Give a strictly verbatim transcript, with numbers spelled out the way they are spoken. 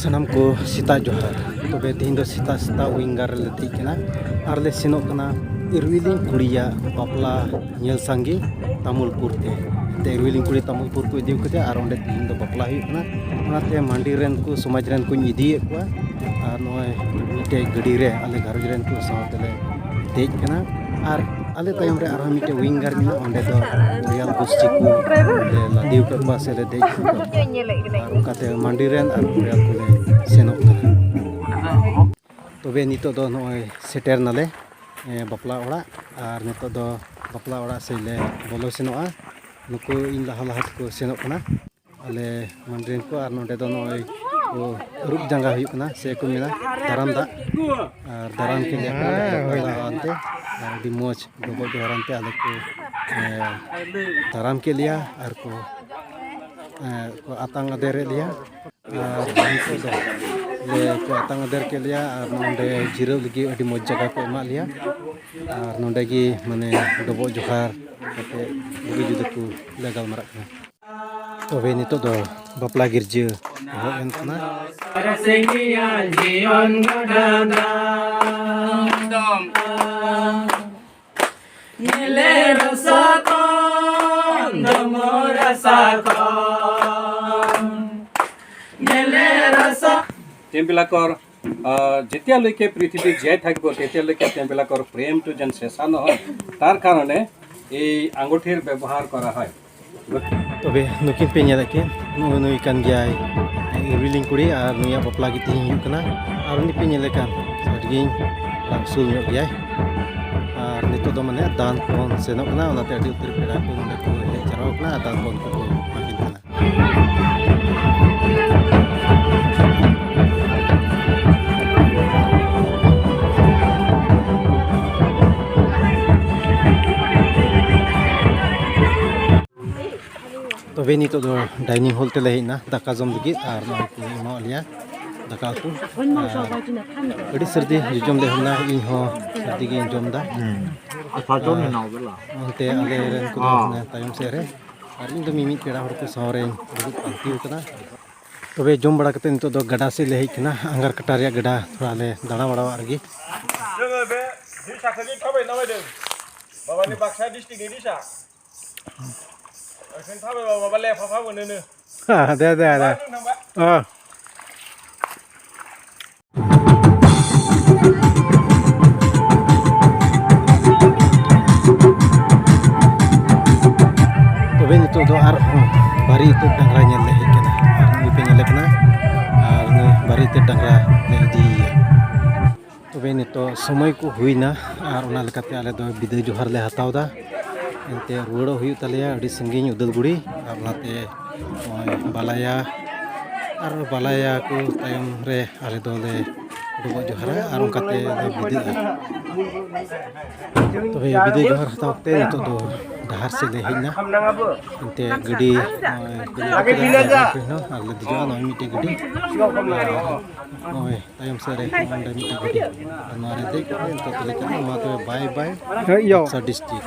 ᱥᱟᱱᱟᱢ ᱠᱚ ᱥᱮᱛᱟᱜ ᱡᱚᱦᱟᱨ᱾ ᱛᱚᱵᱮ ᱛᱮᱦᱮᱧ ᱫᱚ ᱥᱮᱛᱟᱜ ᱥᱮᱛᱟᱜ ᱣᱤᱝᱜᱟᱨ ᱨᱮᱞᱮ ᱫᱮᱡ ᱠᱟᱱᱟ ᱟᱨ ᱞᱮ ᱥᱮᱱᱚᱜ ᱠᱟᱱᱟ ᱤᱨᱣᱤᱞᱤᱝ ᱠᱩᱲᱤᱭᱟᱜ ᱵᱟᱯᱞᱟ ᱧᱮᱞ ᱥᱟᱸᱜᱮ ᱛᱟᱢᱩᱞᱯᱩᱨ ᱛᱮ᱾ ᱮᱱᱛᱮ ᱤᱨᱣᱤᱞᱤᱝ ᱠᱩᱲᱤ ᱛᱟᱢᱩᱞᱯᱩᱨ ᱠᱚ ᱤᱫᱤ ᱠᱟᱫᱮᱭᱟ ᱟᱨ ᱚᱸᱰᱮ ᱛᱮᱦᱮᱧ ᱫᱚ ᱵᱟᱯᱞᱟ ᱦᱩᱭᱩᱜ ᱠᱟᱱᱟ᱾ ᱚᱱᱟᱛᱮ ᱢᱟᱱᱰᱤ ᱨᱮᱱ ᱠᱚ, ᱥᱚᱢᱟᱡᱽ ᱨᱮᱱ ᱠᱚᱧ ᱤᱫᱤᱭᱮᱫ ᱠᱚᱣᱟ ᱟᱨ ᱱᱚᱜᱼᱚᱭ ᱢᱤᱫᱴᱮᱡ ᱜᱟᱹᱰᱤ ᱨᱮ ᱟᱞᱮ ᱜᱷᱟᱨᱚᱸᱡᱽ ᱨᱮᱱ ᱠᱚ ᱥᱟᱶ ᱛᱮᱞᱮ ᱫᱮᱡ ᱠᱟᱱᱟ᱾ ᱟᱨ ᱟᱞᱮ ᱛᱟᱭᱚᱢ ᱨᱮ ᱟᱨᱦᱚᱸ ᱢᱤᱫᱴᱮᱡ ᱣᱤᱝᱜᱟᱨ ᱢᱮᱱᱟᱜᱼᱟ, ᱚᱸᱰᱮ ᱫᱚ ᱨᱚᱭᱟᱞ ᱜᱳᱥᱴᱤ ᱠᱚ ᱞᱮ ᱞᱟᱫᱮ ᱟᱠᱟᱫ ᱠᱚᱣᱟ ᱥᱮ ᱞᱮ ᱫᱮᱡ ᱟᱠᱟᱫ ᱠᱚᱣᱟ᱾ ᱟᱨ ᱚᱱᱠᱟᱛᱮ ᱢᱟᱱᱰᱤ ᱨᱮᱱ ᱟᱨ ᱨᱚᱭᱟᱞ ᱠᱚᱞᱮ ᱥᱮᱱᱚᱜ ᱠᱟᱱᱟ᱾ ᱛᱚᱵᱮ ᱱᱤᱛᱚᱜ ᱫᱚ ᱱᱚᱜᱼᱚᱭ ᱥᱮᱴᱮᱨ ᱱᱟᱞᱮ, ᱮ, ᱵᱟᱯᱞᱟ ᱚᱲᱟᱜ᱾ ᱟᱨ ᱱᱤᱛᱚᱜ ᱫᱚ ᱵᱟᱯᱞᱟ ᱚᱲᱟᱜ ᱥᱮᱫ ᱞᱮ ᱵᱚᱞᱚ ᱥᱮᱱᱚᱜᱼᱟ᱾ ᱱᱩᱠᱩ ᱤᱧ ᱞᱟᱦᱟ ᱞᱟᱦᱟ ᱛᱮᱠᱚ ᱥᱮᱱᱚᱜ ᱠᱟᱱᱟ, ᱟᱞᱮ ᱢᱟᱱᱰᱤ ᱨᱮᱱ ᱠᱚ᱾ ᱟᱨ ᱱᱚᱰᱮ ᱫᱚ ᱱᱚᱜᱼᱚᱭ ᱠᱚ ᱟᱹᱨᱩᱵ ᱡᱟᱸᱜᱟ ᱦᱩᱭᱩᱜ ᱠᱟᱱᱟ, ᱥᱮ ᱠᱚ ᱢᱮᱱᱟ ᱫᱟᱨᱟᱢ ᱫᱟᱜ᱾ ᱟᱨ ᱫᱟᱨᱟᱢ ᱠᱮᱫ ᱞᱮᱭᱟ ᱠᱚ ᱵᱟᱯᱞᱟ ᱫᱟᱜ ᱟᱱᱛᱮ, ᱟᱨ ᱟᱹᱰᱤ ᱢᱚᱡᱽ ᱰᱚᱵᱚᱜ ᱡᱚᱦᱟᱨ ᱟᱱᱛᱮ ᱟᱞᱮ ᱠᱚ, ᱮ, ᱫᱟᱨᱟᱢ ᱠᱮᱫ ᱞᱮᱭᱟ ᱟᱨ ᱠᱚ, ᱮ, ᱠᱚ ᱟᱛᱟᱝ ᱟᱫᱮᱨᱮᱫ ᱞᱮᱭᱟ᱾ ᱟᱨ ᱱᱤᱛᱚᱜ ᱫᱚ ᱞᱮ ᱠᱚ ᱟᱛᱟᱝ ᱟᱫᱮᱨ ᱠᱮᱫ ᱞᱮᱭᱟ ᱟᱨ ᱱᱚᱰᱮ ᱡᱤᱨᱟᱹᱣ ᱞᱟᱹᱜᱤᱫ ᱟᱹᱰᱤ ᱢᱚᱡᱽ ᱡᱟᱭᱜᱟ ᱠᱚ ᱮᱢᱟᱜ ᱞᱮᱭᱟ᱾ ᱟᱨ ᱱᱚᱰᱮ ᱜᱮ ᱢᱟᱱᱮ ᱰᱚᱵᱚᱜ ᱡᱚᱦᱟᱨ ᱠᱟᱛᱮ ᱵᱩᱜᱤ ᱡᱩᱫᱟᱹ ᱠᱚ ᱞᱮ ᱜᱟᱞᱢᱟᱨᱟᱜ ᱠᱟᱱᱟ᱾ ᱛᱚᱵᱮ ᱱᱤᱛᱚᱜ ᱫᱚ ᱵᱟᱯᱞᱟ ᱜᱤᱨᱡᱟᱹ ᱮᱦᱚᱵ ᱮᱱ ᱠᱟᱱᱟ᱾ টেম্পেলাকৰ, আহ, যেতিয়ালৈকে পৃথিৱী জীয়াই থাকিব, তেতিয়ালৈকে টেম্পেলাকৰ প্ৰেমটো যেন চেচা নহয়, তাৰ কাৰণে এই আঙুঠিৰ ব্যৱহাৰ কৰা হয়। ᱛᱚᱵᱮ ᱱᱩᱠᱤᱱ ᱯᱮ ᱧᱮᱞᱮᱫ ᱠᱤᱱ, ᱱᱩᱭ, ᱱᱩᱭ ᱠᱟᱱ ᱜᱮᱭᱟᱭ ᱤᱨᱤᱞᱤᱧ ᱠᱩᱲᱤ ᱟᱨ ᱱᱩᱭᱟᱜ ᱵᱟᱯᱞᱟ ᱜᱮ ᱛᱮᱦᱮᱧ ᱦᱩᱭᱩᱜ ᱠᱟᱱᱟ᱾ ᱟᱨ ᱩᱱᱤ ᱯᱮ ᱧᱮᱞᱮ ᱠᱟᱱ, ᱟᱹᱰᱤ ᱜᱮ ᱞᱟᱝᱥᱩᱞ ᱧᱚᱜ ᱜᱮᱭᱟᱭ᱾ ᱟᱨ ᱱᱤᱛᱚᱜ ᱫᱚ ᱢᱟᱱᱮ ᱫᱟᱱ ᱯᱚᱱ ᱥᱮᱱᱚᱜ ᱠᱟᱱᱟ, ᱚᱱᱟᱛᱮ ᱟᱹᱰᱤ ᱩᱛᱟᱹᱨ ᱯᱮᱲᱟ ᱠᱚ ᱱᱚᱰᱮ ᱠᱚ ᱦᱮᱡ ᱡᱟᱨᱣᱟ ᱠᱟᱱᱟ ᱟᱨ ᱫᱟᱱ ᱯᱚᱱ ᱠᱚᱠᱚ ᱮᱢᱟ ᱠᱤᱱ ᱠᱟᱱᱟ᱾ ᱛᱚᱵᱮ ᱱᱤᱛᱚᱜ ᱫᱚ dining hall ᱛᱮᱞᱮ ᱦᱮᱡ ᱮᱱᱟ ᱫᱟᱠᱟ ᱡᱚᱢ ᱞᱟᱹᱜᱤᱫ, ᱟᱨ ᱱᱚᱜᱼᱚᱭ ᱠᱚ ᱮᱢᱟᱣᱟᱫ ᱞᱮᱭᱟ ᱫᱟᱠᱟ ᱩᱛᱩ᱾ ᱟᱨ ᱟᱹᱰᱤ ᱥᱟᱹᱨᱫᱤ ᱡᱚᱡᱚᱢ ᱞᱮ ᱮᱦᱚᱵ ᱮᱱᱟ, ᱤᱧ ᱦᱚᱸ ᱥᱟᱹᱨᱫᱤ ᱜᱤᱧ ᱡᱚᱢ ᱮᱫᱟ᱾ ᱟᱨ ᱚᱱᱛᱮ ᱟᱞᱮ ᱨᱮᱱ ᱠᱚᱫᱚ ᱦᱟᱱᱮ ᱛᱟᱭᱚᱢ ᱥᱮᱫ ᱨᱮ, ᱟᱨ ᱤᱧ ᱫᱚ ᱢᱤᱢᱤᱫ ᱯᱮᱲᱟ ᱦᱚᱲ ᱠᱚ ᱥᱟᱶ ᱨᱮᱧ ᱫᱩᱲᱩᱵ ᱯᱟᱱᱛᱮ ᱟᱠᱟᱱᱟ᱾ ᱛᱚᱵᱮ ᱡᱚᱢ ᱵᱟᱲᱟ ᱠᱟᱛᱮ ᱱᱤᱛᱚᱜ ᱫᱚ ᱜᱟᱰᱟ ᱥᱮᱫ ᱞᱮ ᱦᱮᱡ ᱠᱟᱱᱟ᱾ ᱟᱝᱜᱟᱨ ᱠᱟᱴᱟ ᱨᱮᱭᱟᱜ ᱜᱟᱰᱟ ᱛᱷᱚᱲᱟ ᱞᱮ ᱫᱟᱬᱟ ᱵᱟᱲᱟᱣᱟᱜ ᱨᱮᱜᱮ᱾ ᱵᱟᱵᱟ ᱱᱤ ᱵᱟᱠᱥᱟ ᱰᱤᱥᱴᱨᱤᱠᱴ ᱤᱫᱤ ᱥᱟ᱾ ᱟᱨ ᱠᱷᱟᱱ ᱛᱷᱟᱵᱮ ᱵᱟᱵᱟ ᱞᱮ ᱯᱷᱟᱯᱷᱟ ᱵᱚᱱ ᱱᱮ᱾ ᱦᱮᱸ, ᱫᱮ, ᱫᱮ, ᱫᱮ᱾ ᱵᱟᱝ ᱱᱟᱢᱵᱟ᱾ ᱚ᱾ ᱛᱚᱵᱮ ᱱᱤᱛᱚᱜ ᱫᱚ ᱟᱨᱦᱚᱸ ᱵᱟᱨᱮ ᱤᱛᱟᱹᱫ ᱰᱟᱝᱨᱟ ᱧᱮᱞ ᱞᱮ ᱦᱮᱡ ᱠᱟᱱᱟ᱾ ᱟᱨ ᱱᱩᱭ ᱯᱮ ᱧᱮᱞᱮ ᱠᱟᱱᱟ, ᱟᱨ ᱱᱩᱭ ᱵᱟᱨᱮ ᱤᱛᱟᱹᱫ ᱰᱟᱝᱨᱟ ᱞᱮ ᱤᱫᱤᱭᱮᱭᱟ᱾ ᱛᱚᱵᱮ ᱱᱤᱛᱚᱜ ᱥᱚᱢᱚᱭ ᱠᱚ ᱦᱩᱭᱱᱟ, ᱟᱨ ᱚᱱᱟ ᱞᱮᱠᱟᱛᱮ ᱟᱞᱮ ᱫᱚ ᱵᱤᱫᱟᱹᱭ ᱡᱚᱦᱟᱨ ᱞᱮ ᱦᱟᱛᱟᱣ ᱮᱫᱟ᱾ ᱮᱱᱛᱮ ᱨᱩᱣᱟᱹᱲᱚᱜ ᱦᱩᱭᱩᱜ ᱛᱟᱞᱮᱭᱟ ᱟᱹᱰᱤ ᱥᱟᱺᱜᱤᱧ ᱩᱫᱟᱹᱞᱜᱩᱲᱤ, ᱟᱨ ᱚᱱᱟᱛᱮ ᱱᱚᱜᱼᱚᱭ ᱵᱟᱞᱟᱭᱟ, ᱟᱨ ᱵᱟᱞᱟᱭᱟ ᱠᱚ ᱛᱟᱭᱚᱢ ᱨᱮ ᱟᱞᱮ ᱫᱚᱞᱮ ᱰᱚᱵᱚᱜ ᱡᱚᱦᱟᱨᱟ, ᱟᱨ ᱚᱱᱠᱟᱛᱮ ᱞᱮ ᱵᱤᱫᱟᱹᱜᱼᱟ᱾ ᱛᱚᱵᱮ ᱵᱤᱫᱟᱹᱭ ᱡᱚᱦᱟᱨ ᱦᱟᱛᱟᱣ ᱠᱟᱛᱮ ᱱᱤᱛᱚᱜ ᱫᱚ ᱰᱟᱦᱟᱨ ᱥᱮᱫ ᱞᱮ ᱦᱮᱡ ᱮᱱᱟ᱾ ᱮᱱᱛᱮ ᱜᱟᱹᱰᱤ ᱱᱚᱜᱼᱚᱭ ᱟᱨ ᱞᱮ ᱫᱮᱡᱚᱜᱼᱟ ᱱᱚᱜᱼᱚᱭ ᱢᱤᱫᱴᱮᱡ ᱜᱟᱹᱰᱤ᱾ ᱟᱨ ᱱᱚᱜᱼᱚᱭ ᱛᱟᱭᱚᱢ ᱥᱮᱫ ᱨᱮ ᱚᱸᱰᱮ ᱢᱤᱫᱴᱮᱡ ᱜᱟᱹᱰᱤ᱾ ᱟᱨ ᱱᱚᱣᱟ ᱨᱮ ᱫᱮᱡ ᱠᱟᱛᱮ ᱱᱤᱛᱚᱜ ᱫᱚᱞᱮ ᱪᱟᱞᱟᱜᱼᱟ᱾ ᱢᱟ ᱛᱚᱵᱮ, ᱵᱟᱭ ᱵᱟᱭ, ᱦᱮᱸ, ᱤᱭᱳ᱾ ᱵᱟᱠᱥᱟ ᱰᱤᱥᱴᱨᱤᱠᱴ᱾